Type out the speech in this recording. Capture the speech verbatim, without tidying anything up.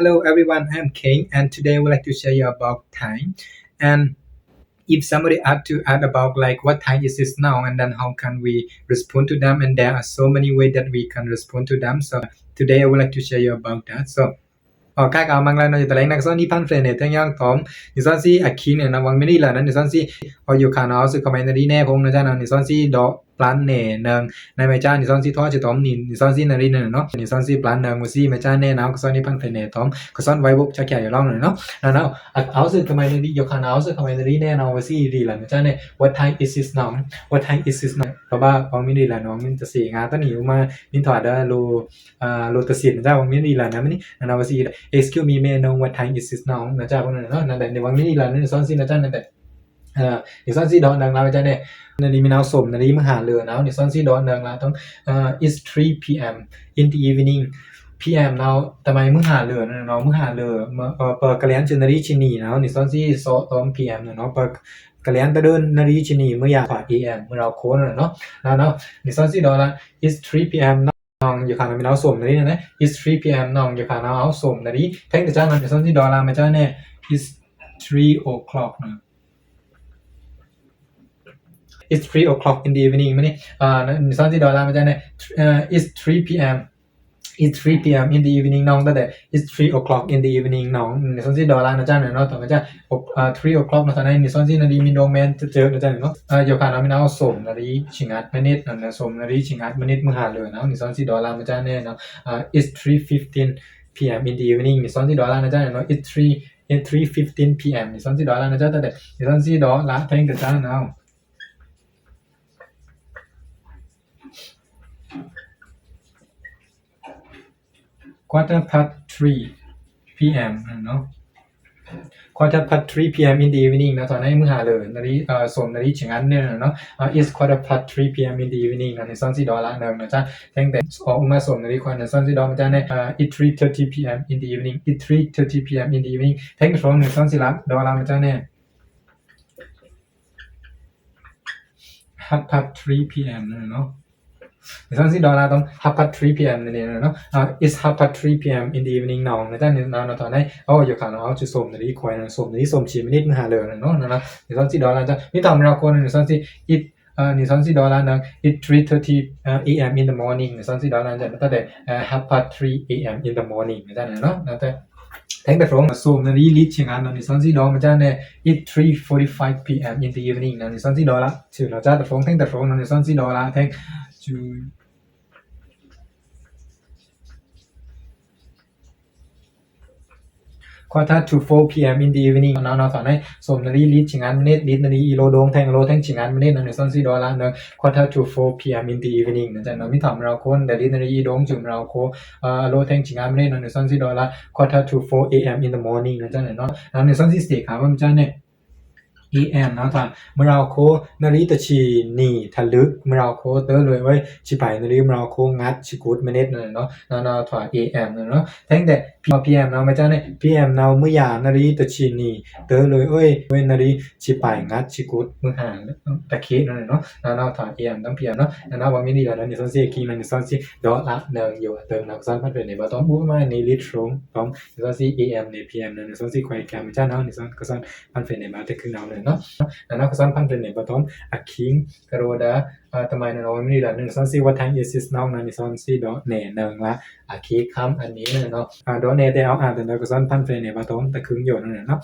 Hello everyone, I'm King, and today I would like to share you about time. And if somebody ask to ask about, like, what time is it now, and then how can we respond to them, and there are so many ways that we can respond to them. So today I would like to share you about that. So อ๋อ ครับ เอา มาแล้วเนาะ จะเล่าเรื่องอักษรที่ผ่านเฟรนเนี่ย ทั้งอย่างตอม นี่สอนสิ อาคิงเนี่ยนะ หวังไม่ดีแล้วนะ นี่สอนสิ เอา อยู่ข้างนอก เอาซึ่งเข้ามาในนี้แน่ ผมนะจ๊ะเนาะ นี่สอนสิ เดาะปลานแน่หนึ่ง ในไม่จ้า นี่สอนสิ ทอดจะตอม นี่ นี่สอนสิ นารีเนี่ยเนาะ นี่สอนสิ ปลานหนึ่ง ว่าสิ ไม่จ้า แน่นะ อักษรที่ผ่านเฟรนเนี่ย ตอม อักษรไว้บุกจะแก่อยู่ร่องเลยเนาะ นะเนาะ เอา เอาซึ่งเข้ามาในนี้ อยู่ข้างนอก เอาซึ่งเข้ามาในนี้แน่นอน ว่าสิ ดีแล้วนะจ๊ะเนี่ย What time is it now? What time is it now? เพราะว่า หวังไม่ดีแล้วเนาะ หวังไม่จะเสียงานตอนนี้มา นี่ถอดได้รู้ อ่า รู้ตัดสินนะจ๊ะ หวังไม่ดีแล้วนะ มื้อนี้ นะนะ ว่าสิ Excuse me, may I know what time is it now? นะจ๊ะ พวกนั้นเนาะ นั่นแหละ นี่หวังไม่ดีแล้วนะ นี่สอนสิ นะจ๊ะ นั่นแหละ เอ่อ นี่สอนสิ เดาะหนึ่งแล้ว ไม่จ้า เนี่ย นารีมีเนาะ สมนารี มื้อหาเลือเนาะ นี่สอนสิ เดาะหนึ่งแล้ว ต้อง เอ่อ it's three p.m. in the evening. p.m. เนาะ แต่ไม่มื้อหาเลือนะเนาะ มื้อหาเลือ เมื่อ เอ่อ เปิดกะเลียนจะนารีชินีเนาะ นี่สอนสิ เซาะตอม p.m. นะเนาะ เปิดกะเลียนตะเดินนารีชินี มื้อยาขวา a.m. มื้อเราโค้ดนะเนาะ นะเนาะ นี่สอนสิ เดาะละ it's three p.m. เนาะ น้องอยู่ข้างนอกมีเนาะ สมนารีนะ it's three p.m. น้องอยู่ข้างนอก เอา สมนารี แทงแต่จ้า น้องนี่สอนสิ เดาะละ ไม่จ้า เนี่ย it's three o'clock นะ it's three o'clock in the evening มื้อนี้ อ่า นี่สอนสิ เดาะละ ไม่จ้า เนี่ย เอ่อ it's three p.m. it's three p.m. in the evening น้อง แต่แต่ it's three o'clock in the evening น้อง นี่สอนสิ เดาะละ นะจ๊ะ เนี่ยเนาะ ต่อมาจ้ะ หก อ่า three o'clock นะจ๊ะ นี่สอนสิ นารีมีโดงแมนจะเจอ นะจ๊ะ เนี่ยเนาะ อ่า อยู่ข้างนอกมีเนาะ สมนารี ชิงัด minute นั่นนะ สมนารี ชิงัด minute มื้อหาเลือเนาะ นี่สอนสิ เดาะละ ไม่จ้า เนี่ยเนาะ อ่า it's three fifteen p.m. in the evening นี่สอนสิ เดาะละ นะจ๊ะ เนี่ยเนาะ it's three it's three fifteen p.m. นี่สอนสิ เดาะละ นะจ๊ะ แต่แต่ นี่สอนสิ เดาะละ แทงแต่จ้า เนาะ quarter past three p.m. นั่นเนาะ quarter past three p.m. in the evening นะ ตอนนี้มื้อหาเลือ นารี เอ่อ สมนารี ชิงัด เนี่ยเนาะ อ่า it's quarter past three p.m. in the evening นะ นี่สอนสิ เดาะละ หนึ่ง นะจ๊ะ แทงแต่ ออกมา สมนารี ควัน นี่สอนสิ เดาะ ไม่จ้า เนี่ย อ่า it's three thirty p.m. in the evening it's three thirty p.m. in the evening แทงแต่สอง นี่สอนสิ ละ เดาะละ ไม่จ้า เนี่ย half past three p.m. นั่นเนาะ นี่สอนสิ เดาะละ ต้อง half past three p.m. นั่นเองเนาะ อ่า it's half past three p.m. in the evening น้อง นะจ๊ะ นี่เนาะ ตอนนี้ โอ้ อยู่ข้างนอก เอาจะ สมนารี ควัน นะ สมนารี สมชี minute มื้อหาเลือเนาะ นะนะ นี่สอนสิ เดาะละ จ้ะ นี่ตอนมื้อเราโค้ด นี่สอนสิ it อ่า นี่สอนสิ เดาะละ นะ it's three thirty a.m. in the morning นี่สอนสิ เดาะละ จ้ะ ตั้งแต่ เอ่อ half past three a.m. in the morning นะจ๊ะ เนี่ยเนาะ นะจ๊ะ แทงแต่สอง สมนารี ลีด ชิงัด เนาะ นี่สอนสิ เดาะ ไม่จ้า เนี่ย it's three forty-five p.m. in the evening นะ นี่สอนสิ เดาะละ ชื่อ นะจ๊ะ แต่สอง แทงแต่สอง เนาะ นี่สอนสิ เดาะละ แทง ชื่อ quarter to four p.m. in the evening นะเนาะ ตอนนี้ สมนารี ลีด ชิงัด minute ลีด นารี อีโล โดง แทง โล แทง ชิงัด minute นะ นี่สอนสิ เดาะละ เนาะ quarter to four p.m. in the evening นะจ๊ะ เนาะ มีตอนมื้อเราโค้ด แต่ลีด นารี อีโดง จุ่มมื้อเราโค้ด เอ่อ โล แทง ชิงัด minute นะ นี่สอนสิ เดาะละ quarter to four a.m. in the morning นะจ๊ะ เนี่ยเนาะ นะ นี่สอนสิ เสกหาว่า ไม่จ้า เนี่ย a.m. เนาะ ถ้ามื้อเราโค้ด นารี ตะชี นี่ ทะลึก มื้อเราโค้ด เต๋อเลยเว้ย ชิไป นารี มื้อเราโค้ด งัด ชิกุด minute นั่นเนาะ เนาะ เนาะ ถ้า a.m. นั่นเนาะ แทงแต่ p.m. เนาะ ไม่จ้า เนี่ย p.m. เนาะ มื้อยา นารี ตะชี นี่ เต๋อเลยเว้ย เว้ย นารี ชิไป งัด ชิกุด มื้อหา ตะเคนั่นเนาะ เนาะ เนาะ ถ้า a.m. ต้อง p.m. เนาะ เนาะ เนาะ ว่ามีนี่แล้วนะ นี่สอนสิ กิน นี่สอนสิ เดาะละ หนึ่ง อยู่ เติม นะ ซ้อนพันเป็นในบ่ต้อง อู้ มา นี่ ลีด ตรง ต้อง นี่สอนสิ a.m. นี่ p.m. นะ นี่สอนสิ คอย แกม ไม่จ้า เนาะ นี่สอน ก็ซ้อน พันเฟรนในบาทแต่ครึ่งเอาเลยเนาะ นะเนาะ ก็ซ้อนพันเฟรนในบาทต้อง อาคิง กะโรดา อ่า ทำไมนะเนาะ ไม่ได้ละ นี่สอนสิ what time is it now นะ นี่สอนสิ เดาะแหน่หนึ่งละ อาคิง คำอันนี้นะเนาะ อ่า เดาะแหน่แต่เอา อ่า แต่เนาะ ก็ซ้อน พันเฟรนในบาทต้อง แต่ครึ่งอยู่นั่นแหละเนาะ